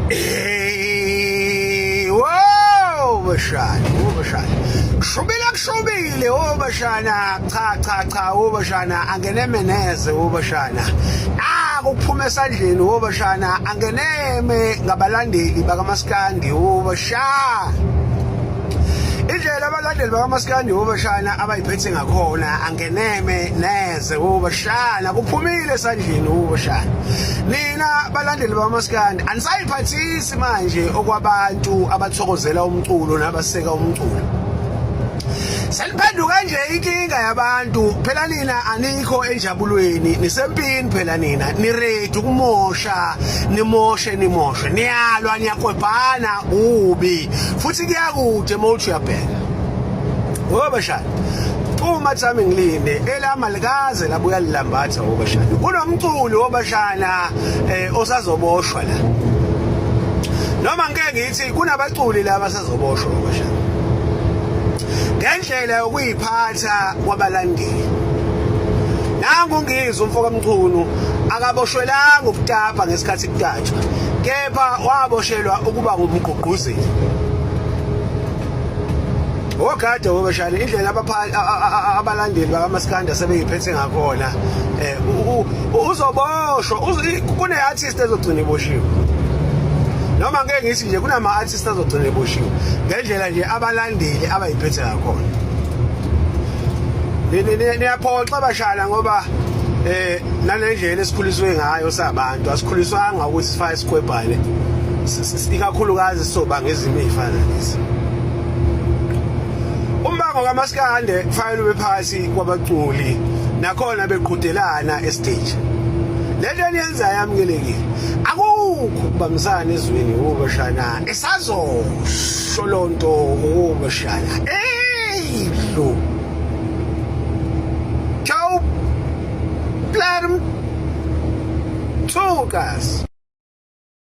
Hey, wow bashana, oh bashana. Kushubile kushubile, oh bashana, cha cha cha, oh bashana, angeneme neze, oh bashana. Ah, kuphuma esandleni, oh bashana, angeneme ngabalandeli bakaMaskandi, oh bashana. Indlela abalandeli bakaMaskandi obashana abayiphethe ngakhona angeneme neze obashana kuphumile esandleni obashana. Nina balandeli bakaMaskandi anisayiphathisi manje okwabantu abathokozela umculo nabaseka umculo. Seliphenduka nje inkinga yabantu phela nina anikho enjabulweni nisempini phela nina niready ukumosha nimoshe nimoshe niyalwa niyakwebhana ubi futhi kuyakude uma uthi uyabheka ngoba shana uma thami ngilinde elama likaze labuya lilambatha obashana kunomculi obashana eh osazoboshwa la noma ngeke ngithi kunabaculi laba sazoboshwa obashana ngendlela yokuyiphatha kwabalandeli nangu ngizwe umfo kaMchunu akaboshwelanga ukutapa ngesikhathi kutatshwa kepha waboshelwa ukuba ngumgqugquzeli ogade wobashana indlela abalandeli bakamaskanda sebeyiphethe ngakhona eh uzoboshwa kune artist ezogcina iboshiwe noma ngeke ngithi nje kunama artist azogcina eboshiwe ngendlela nje abalandeli abayiphethe ngakhona niyaphoxa bashana ngoba eh nalendlela esikhuliswe ngayo sabantu asikhuliswanga ukuthi sifake isikwebhane ikakhulukazi sizoba ngezimo ezifana lezi umbango kaMaskande kufanele ube phakathi kwabaculi nakhona beqhudelana estage lento eniyenzayo yamukelekile akukho ukubambisana ezweni ubashana esazosho lonto ubashana ey lo Joe Platinum Tugas.